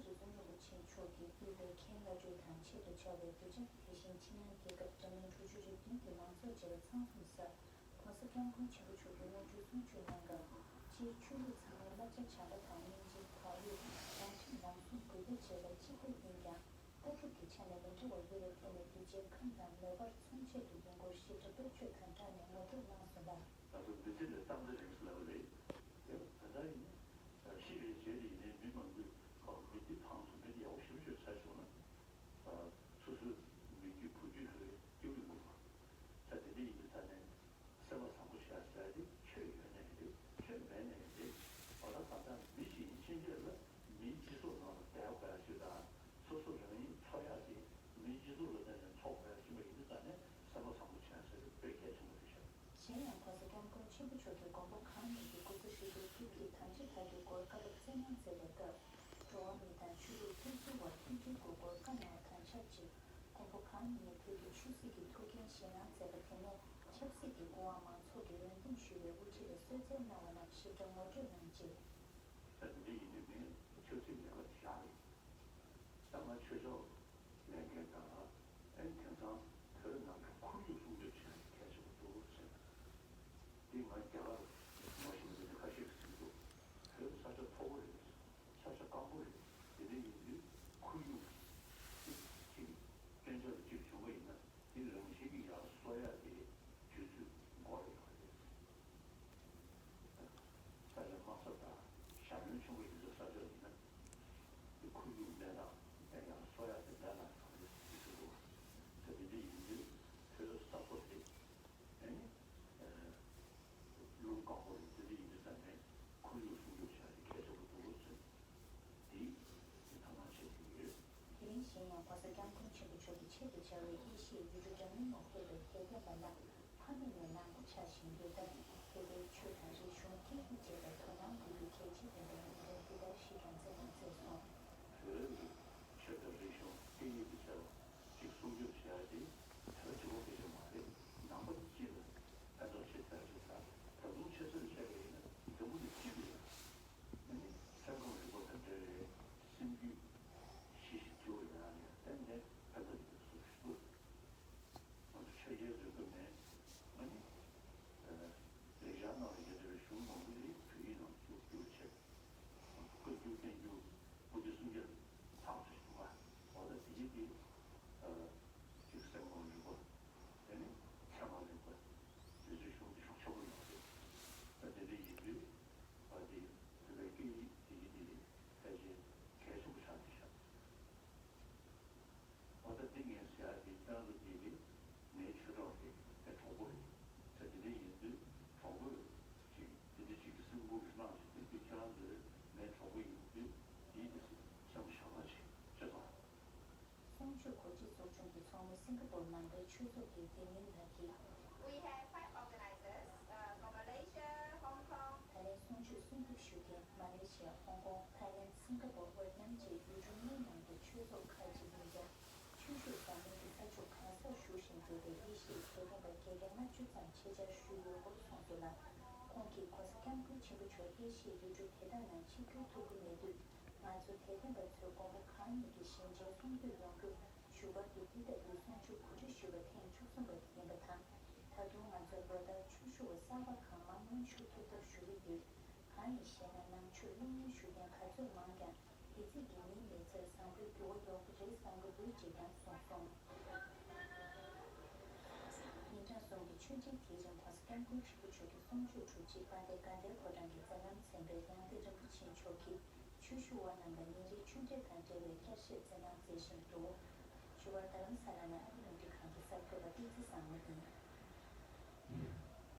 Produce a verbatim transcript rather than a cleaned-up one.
རི་ཟུང་རིན་པོ་ཆེ་མཆོག་གིས་དབུས་པའི་མཁན་བླ་སྤྲུལ་དང་ཆེད་དུ་བཅར་བའི་གདུལ་བྱ་དེ་བཞིན་ཕྱི་ནང་རྒྱལ་ཁབ་འདྲ་མིན་དྲུག་ཅུ་རེ་བདུན་གྱི་མང་ཚོགས་བཅས་པ་ཚང་འཛོམས་ས་༸གོང་ས་༸སྐྱབས་མགོན་ཆེན་པོ་མཆོག་གི་དངོས་གྲུབ་གསུང་ཆོས་གནང་སྐབས། སྤྱིར་ཆོས་ལུགས་ཚང་མའི་བསླབ་བྱ་བྱ་དགའ་དང་སྙིང་རྗེ་བག་ཡོད་རང་ཁྲིམས་རང་སྲུང་དགོས་གལ་ཆེ་བ་གཅིག་པ་ཡིན་ཀྱང་། ལྟ་གྲུབ་ཀྱི་ཆ་ནས་མི་འདྲ་བ་ཡོད་པའི་ཐད་ནས་གདུལ་བྱའི་ཁམས་དང་མོས་པར་མཚོན་ཆེད་དུ་ཡིན་སྐོར་ཞིབ་ཕྲ་དཔེར་བརྗོད་དང་སྦྲགས་ནས་ངོ་སྤྲོད་གནང་སོང་ལ། ང་ཚོ་མི་ཚེ་ལས་གཏམ་ཚེ་རིང་ཟེར་ལབ་པ་རེད། དེ་ད་ལྟ་ཡིན་ན་ཤི་བའི་རྗེས་ལ་ཡིན་ནའི་མི་མང་པོས་ཁོང་མི་འདི་ཕངས་སོང་མི་འདི་ཡག་པོ་ཞེ་པོ་ཅིག་བྱས་བྱུང་ན། སོ་སོའི་མི་རྒྱུད་བུ་རྒྱུད་ལ་སྐྱིད་པོ་ཡོང་གི་མ་རེད། ད་དེ་འདྲ་ཡིན་པའི་ཆ་ནས། སེམས་པ་བཟང་པོ་བྱ་ཟེར་ཏེ་ཆོས་ཡོད་ནའི་རེད། ཆོས་མེད་ནའི་རེད། འོ་ད་གང་ལྟར་མི་ཞིག་ཡིན་ཕྱིན་ཆད་ལ་མིའི་སྤྱི་ཚོགས་ནང་ལ་བསྡད་དགོས་ཡ་ཞིག་དང་། སོ་སོ་རང་ཉིད་འཚོ་ཡ་དེ་མིའི་སྤྱི་ཚོགས་ལ་བརྟེན་ནས་འཚོ་དགོས་ཡ་ཕྱིན་པ་ཡིན་དུས་ཙང་ནས་སེམས་པ་བཟང་པོ་བྱ་ཟེར་དེ་དཔེ་གལ་ཆེན་པོ་རེད་ཤག་གཞན་ཡང་༸གོང་ས་༸སྐྱབས་མགོན་ཆེན་པོ་མཆོག་གིས་མགོན་པོ་གང་ཉིད་ཀྱི་སྐུ་ཚེ་ཧྲིལ་པོའི་མཐུན་འགྱུར་དམ་བཅའ་དག་གི་སྐོར་བཀའ་སློབ་སྩལ་གནང་མཛད་པའི་སྐབས། འགྲོ་བ་མི་དང་ཆོས་ལུགས་སོ་སོའི་བར་མཐུན་སྒྲིལ་དགོས་སྐོར་བཀའ་གནང་བ་དང་ཆབས་ཅིག་མགོན་པོ་གང་ཉིད་ནས་བོད་ཀྱི་ཆོས་སྲིད་ཀྱི་ཐུགས་འགན་བཞེས་གནང་མཛད་པ་དེ་ནས་ཆབ་སྲིད་ཀྱི་སྐུ་དབང་མང་ཚོགས་ཀྱིས་འོས་འདེམས་ཞུས་པའི་དབུ་ཁྲིད་ལ་གསོལ་སྩལ་གནང་བ་རྣམས་ཞིབ་ཕྲ་ངོ་སྤྲོད་གནང་རྗེས། ད་དེ་འདྲ་ཡིན་དུས་ངས་ཆབ་སྲིད་ལས་ཀ་བཞག་རེད། ད་ང་ཆོས་ཕྱོགས་ལས་འགན་དང་། ཨེ་དེང་སང་བོད་ནང་གི་ཁོར་ཡུག་སྲུང་སྐྱོབ་བྱེད་ཡག་གལ་ཆེན་པོ་འདུག་ཟེར། འདི་ང་རྒྱ་གར་ངོ་ཤེས་མི་འདི་ཁ་ཤས་ཀྱིས་ཟེར་གྱི་འདུག་བོད་ས་ཆ་མཐོ་པོ་རེད། ས་ཆ་སྐམ་པོ་རེད། དེ་འདྲ་ཡིན་དུས་ཁོར་ཡུག་གཅིག་སྐྱོན་ཆ་རུ་གཅིག་བྱུང་བ་ཡིན་ན། དེ་རང་བཞིན་གྱིས་ཡར་གསོ་ཡ་དེ་དུས་ཚོད་འགོར་ཡོང་བ་རེད། ས་ཆ་དམའ་ས་དང་ཞྭ་མོ་ཆུང་བ་ཡིན་ས་ས་ཆ་ཡིན་ན། དེ་ཁོར་ཡུག་གནས་སྟངས་ཡང་ཡང་གསོ་ཡ་དེ་ལས་སླ་བ་རེད་ཟེར་གྱི་འདུག་ད་དེ་འདྲ་ཡིན་དུས་བོད་ས་མཐོ་རེད། ཨ་ནི་རླུང་སྐམ་པོ་རེད། དེ་འདྲ་ཡིན་དུས་ཙང་ནས་ཁོར་ཡུག་སྲུང་སྐྱོབ་བྱ་ཡ་དེ་གལ་ཆེན་པོ་འདུག་ཟེར། དེ་ཐ་མ་བྱེད་ཀྱི་ཡོད། དེ་རིང་གཞན་ཡང་༸གོང་ས་༸སྐྱབས་མགོན་ཆེན་པོ་མཆོག་གི་ཆེད་དུ་བཅར་བའི་ཨེ་ཤི་ཡའི་ཡུལ་གྲུ་འདྲ་མིན་ནས་ཕེབས་པའི་དད་ལྡན་པ་རྣམས་ཕ་མེས་ནས་ནང་པ་ཆགས་བཞིན་ཡོད་སྟབས། བོད་པའི་ཆོས་དང་རིག་གཞུང་སྐད་ཡིག་བཅས་ལ་དོ་སྣང་དགོས་རྒྱུ་གལ་ཆེ་ཡིན་པའི་ལམ་སྟོན་འདི་ལྟར་ཞིག་ཀྱང་སྩལ་གནང་མཛད་སོང་། བོད་ཀྱི་ཆོས་དང་རིག་གཞུང་སྐད་ཡིག་གི་ཆ་ལ་གཅིག་སྲུང་སྐྱོབ་བྱེད་ཡ་དེ་བོད་གཅིག་པོ་སྐད་ཆ་མ་རེད། ནང་པ་གཅིག་ལ་ཕན་ཐོགས་ཆེ་ཐལ་ཆེ་ཚ། ད་དུང་ཆེ་ཚོད་བཤད་པ་ཡིན་ན་འཛམ་བུ་གླིང་སྤྱི་ལ་ཡང་། ཨ་ནི་སེམས་ཁམས་རིག་པ་དང་འབྲེལ་བའི་སེམས་རྒྱུད་ཞི་ཞིང་དུལ་བའི་ནང་ནས་གཏན་ནས་ཕན་ཐོགས་ཡོད་པའི་བཟོ་ཞིག་འདུག་ང་ཚོ་ཆོས་རྒྱལ་རིང་པོ་ནས་ཨ་ནི་ལེགས་སྦྱར་ནང་ལ་ཡོད་པའི་གཞུང་མང་པོ་ཞིག་བོད་ཡིག་ནང་བསྒྱུར་བསྒྱུར་བྱས། བཀའ་འགྱུར་བསྟན་འགྱུར་པོ་ཏི་སུམ་བརྒྱ་ལྷག་ཙམ་ཞིག་འདུག་ག་འོ་ད་དེ་གྱིས་དེ་ཅིག་སེམས་ཁམས་རིག་པ། དེ་ནི་ཚད་མ་རིག་པ། དེ་ཚོའི་གཞུང་དེ་ཤུགས་ཆེན་པོ་ཡོད་རེད། ད་དེ་འདྲ་ཡིན་དུས་ཨ་དེ་བོད་པའི་སྐད་ཡིག་དེ་གྱིས་དེ་ཕལ་ཆེར་གལ་ཆེན་པོ་ཆགས་བསྡད་ཤག་འོ་ད་འདི་ངས་ཟེར་ཡག་དེ་ཁྱེད་རང་ཚོ་འདི་ནི་ངའི་ཆོས་གྲོགས་རེད། ངའི་གྲོགས་པོ་རེད། ད་དེ་འདྲ་ཡིན་དུས་གྲོགས་པོས་ཅིག་འདི་འདྲ་ཅིག་གི་སེམས་ཁུར་ཞིག་གནང་བྱས། དེ་དུས་ཁྱེད་རང་ཚོས་ངའི་གྲོགས་པོ་ཡིན་དུས་འདིའི་དེ་སེམས་བཞག་པ་བྱེད་ཅེས་དང་། གསུང་ཆོས་གོ་སྒྲིག་ཚོགས་ཆུང་གི་ཚོགས་མི་སིང་ག་པོར་ནང་པའི་ཆོས་ཚོགས་ཀྱི་སྡེ་མི་ལགས་ཀྱིས། We have five organizers, uh, from Malaysia, Hong Kong. ད་ལན་གསུང་ཆོས་གསན་ཐབས་ཞུ་མཁན་མ་ལེ་ཤི་ཡ། ཧོང་ཀོང་། ཐའི་ལན། སིང་ག་པོར། ཝེད་ནམ་བཅས་ཡུལ་གྲུ་ལྔའི་ནང་གི་ཆོས་ཚོགས་ཁག་ཅིག་ཡིན་ཀྱང་། ཆོས་ཞུགས་འཛམ་གླིང་གི་ས་ཕྱོགས་གང་སར་བཞུགས་བཞིན་ཡོད་པའི་ཨེ་ཤི་ཡའི་དད་ལྡན་པ་བརྒྱ་དང་ལྔ་བཅུ་ཙམ་ཆེད་བཅར་ཞུས་ཡོད་སྐོར་གསུངས་སོང་ལ། ཁོང་གིས་༸གོང་ས་༸སྐྱབས་མགོན་ཆེན་པོ་མཆོག་ཨེ་ཤི་ཡའི་ཡུལ་གྲུ་དེ་དག་ནང་ཆིབས་བསྒྱུར་ཐུབ་ཀྱི་མེད་དུས། ང་ཚོ་དད་ལྡན་པ་ཚོས་མགོན་པོ་གང་ཉིད་ཀྱི་ཞལ་མཇལ་གསུང་འབུལ་ཡོང་རྒྱུ། བཞུགས་སྒར་དུ་འདི་ལྟ་བུའི་གསུང་ཆོས་གོ་སྒྲིག་ཞུས་པ་ཐེངས་བཅུ་གསུམ་པ་དེ་ཡིན་པ་དང་། ད་དུང་ང་ཚོར་ལོ་ལྟར་ཆོས་ཞུ་བ་གསར་པ་གང་མང་མངོན་ཞུགས་ཐུབ་ཐབས་ཞུ་གི་ཡོད། གང་ཡིན་ཞེ་ན། ནང་ཆོས་སློབ་གཉེར་ཞུ་མཁན་ག་ཚོད་མང་ཀྱང་། དེ་ཚིག་གིས་མིའི་མི་ཚེར་བཟང་པོའི་འགྱུར་བ་ཡོང་གི་རེད་བསམ་གྱི་འདུག་ཅེས་ཀྱང་གསུངས་སོང་། ཉིན་གྲངས་གསུམ་གྱི་ཆོས་འབྲེལ་དེའི་རིང་༸གོང་ས་༸སྐྱབས་མགོན་ཆེན་པོ་མཆོག་གིས་གསུང་ཆོས་གྲུབ་རྗེས། དཔལ་ལྡན་དགའ་ལྡན་ཕོ་བྲང་གི་མཛད་རྣམ་ཚན་པའི་ཡང་སྟེང་རིན་པོ་ཆེ་མཆོག་གིས་ཆོས་ཞུ་བ་རྣམས་ལ་ཉིན་རེའི་ཆོས་འབྲེལ་དང་འབྲེལ་བའི་བསྐྱར་བཤད་མཛད་གནང་མཛད་བཞིན་འདུག་ཞུ་བར་རྡ་རམ་ས་ལ་ནས་ཨ་རི་རླུང་འཕྲིན་ཁང་གི་གསར་འགོད་པ་ཏི་ཙི་བཟང་མོ་ཡིན།